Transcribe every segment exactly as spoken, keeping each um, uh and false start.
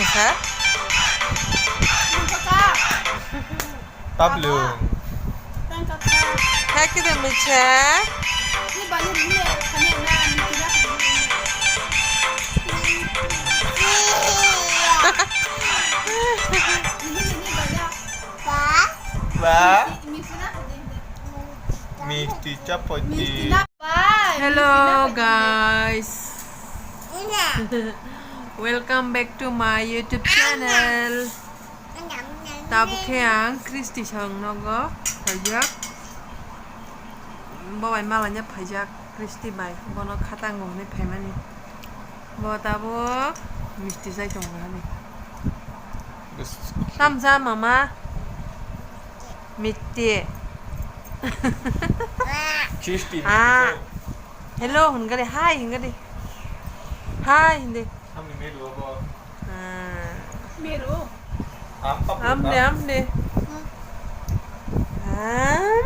Sa? Tablung. Hakide micha. Ba. Misti chapati. Hello guys. Welcome back to my YouTube channel. Tabuk khe ang Kristi song nogo phaijak. Bo bai malaina phaijak Kristi bai. Bono khatango hwnwi phaimani. Bo tabuk misti chai tongo hani. Tamja mama. Mitti. Chisti. Ah. Hello, hingari. Hi, hingari. Hi, hindi. Samni melu abo. Ah. Melu. Am, am, am de, am de. Am.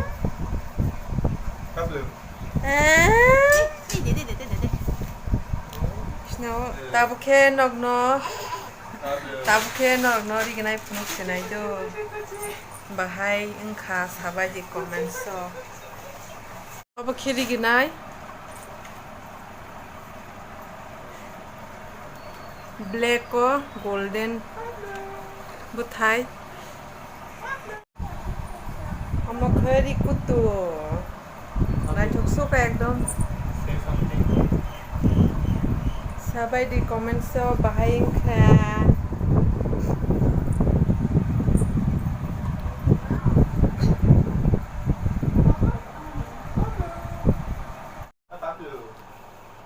Tablu. Ah. Sino, tabuk khe nokno. Tabuk khe nokno rignai phunuk sinai do. Bahai wngkha sabai di comments o. Obo khe riginai. Black o golden bwthai. Omo khe ri kutu. Naithok sok ekdom. Sabai di comments o bahai wngkha.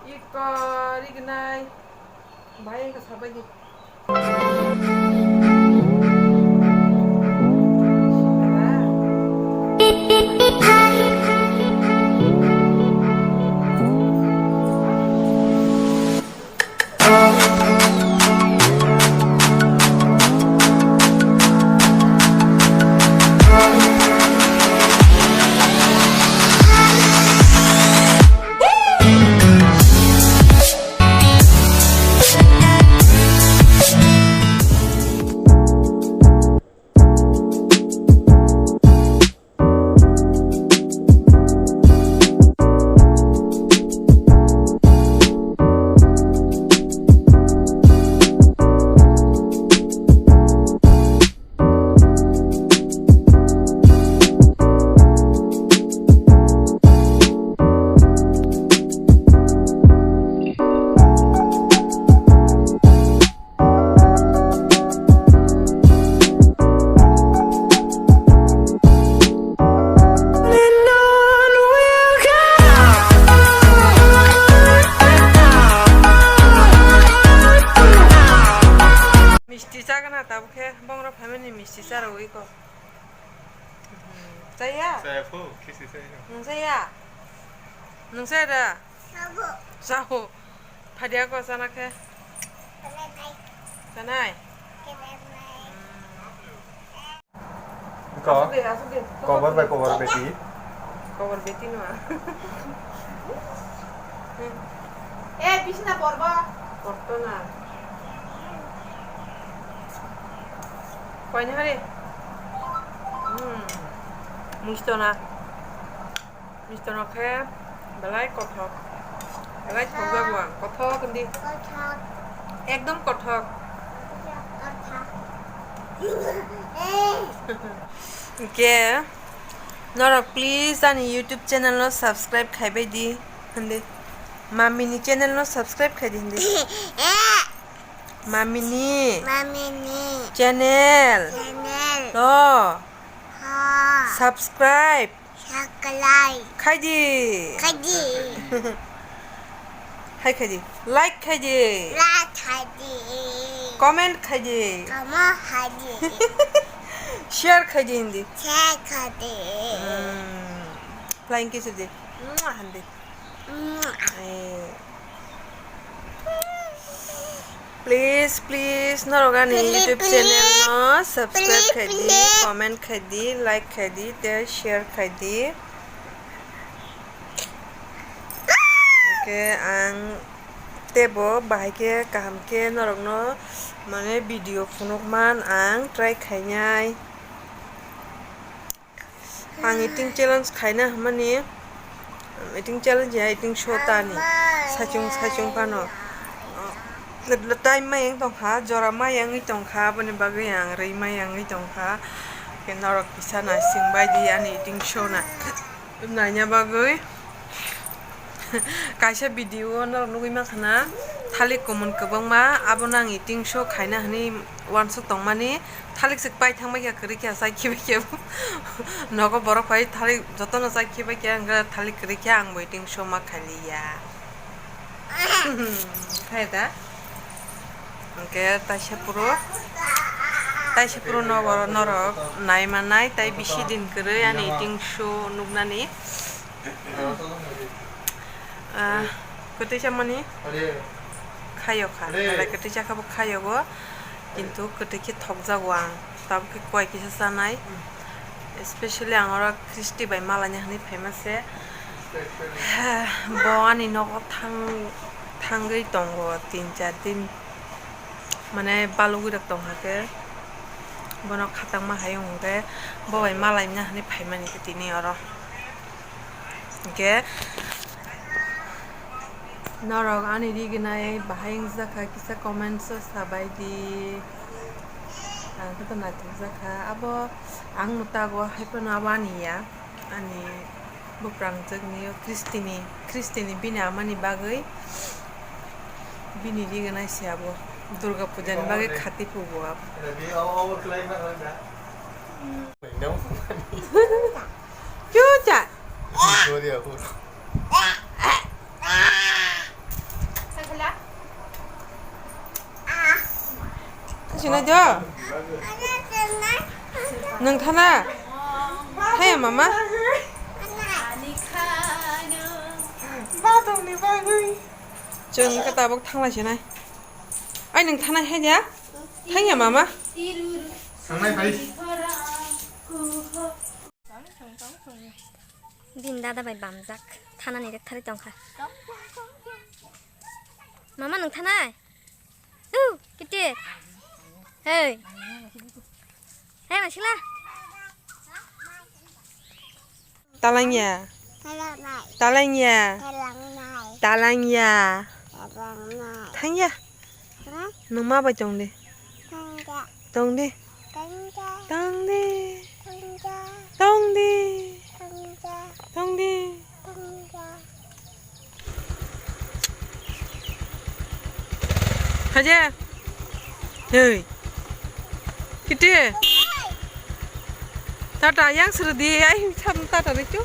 Iko rignai. Bahai wngkha sabai di. Misti chagana tabuk khe bongrok phaimani misti charwui kok. Chaya? Chaya phu, khisi chaya. Nung chaya? Nung chaya da? Chabo. Chabo. Phadia ko chana khe? Chanai pai. Chanai? Chanai pai. Ko? Asuk de, asuk de. Cover bai cover beti. Cover beti no. Eh, bisna porbo. Porto na. Koini hari? Hmm. Misto na. Misto no khe belai kothok. Belai thokjago ang. Kothok hindi. Kothok. Ekdom kothok. Kothok. Hingke norok please ani YouTube channel no subscribe khaibai di. Hindi. Mami ni channel no subscribe khai di hindi. Mami ni. Mami ni. Channel. Channel. No. Ha. Subscribe. Subscribe. Khai di. Khai di. Hai khai di. Like khai di. Like khai di. Comment khai di. Comment khai di. Share khai di hindi. Share khai di. Hmm. Flying kiss di. Mwah, hindi. Mwah. Eh. Please, please, norok ani YouTube channel no subscribe khai di, comment khai di, like khai di, tei share khai di. Hingke ang Tebo bahai khe kaham khe norokno mane video phunukman ang try khainai. Ang eating challenge khaina hwnmani, eating challenge ya, eating show tani saichung saichung phano. Time mayang tongkha, jora mayangwi tongkha, aboni bagwi ang rwi mayangwi tongkha. Khe norok kisa naising baidi ani eating show na. Naina bagwi kaisa video o norok nugwi mankha na, thalik kumun kwbangma, abono ang eating show khaina hwnwi uansuk tongmani, thalik swk pai thangbai kha, kwrwi kha, chai khibai kha. Nogo borok phai thalik jotono chai khibai kha, hwnkhe thalik kwrwi kha, ang bo eating show ma khailiya. Hai da. Hwnkhe taisa phuru, taisa phuru nogo norok nai manai, tai bisi din kwrwi ani eating show nuknani. Ah, kwtwi chamani khayo kha, belai kwtwi chakha bo khayo bo, kintu kwtwi khe thokjago ang. Tabuk khe koi kisa chanai, especially ang oro Kristi bai malaina hwnwi phaima se. Bo ani nogo thang-, thangwi tongo tin char din, mane balugwi rok tongkha khe, bono khatangma hai wngkhe bo bai malaina hwnwi phaimani khe tini oro. Hwnkhe norok ani riginai bahai wngjakha kisa comments o sabaidi. Ang khe to naithokjakha. Abo ang mwtago haiphano abo ani ya, ani buprangjwkni o Kristini, Kristini bini amani bagwi bini riginai se abo. Durga puja ni bagwi khati phugo abo. Chucha. Sina jo. Nang thana. Haya mama. Chwng khe tabuk thanglai sinai. Ai nang thana hai ya. Thang ya mama. Thanglai bai. Bini dada bai bamjak, thanani rek thari tongkha. Mama, nwng thanai? Hu, kiti. Hey. Hey, masila. Talangya. Talangnai. Talangya. Talangnai. Talangya. Talangnai. Thangya. Hah? Nwng ma bai tong di. Thangya. Tong di. Thangya. Tong di. Thangya. Tong di. Thangya. Tong di. Thangya. Haja. Hei. Kiti. Tata yang serdi ai sam tata ricu.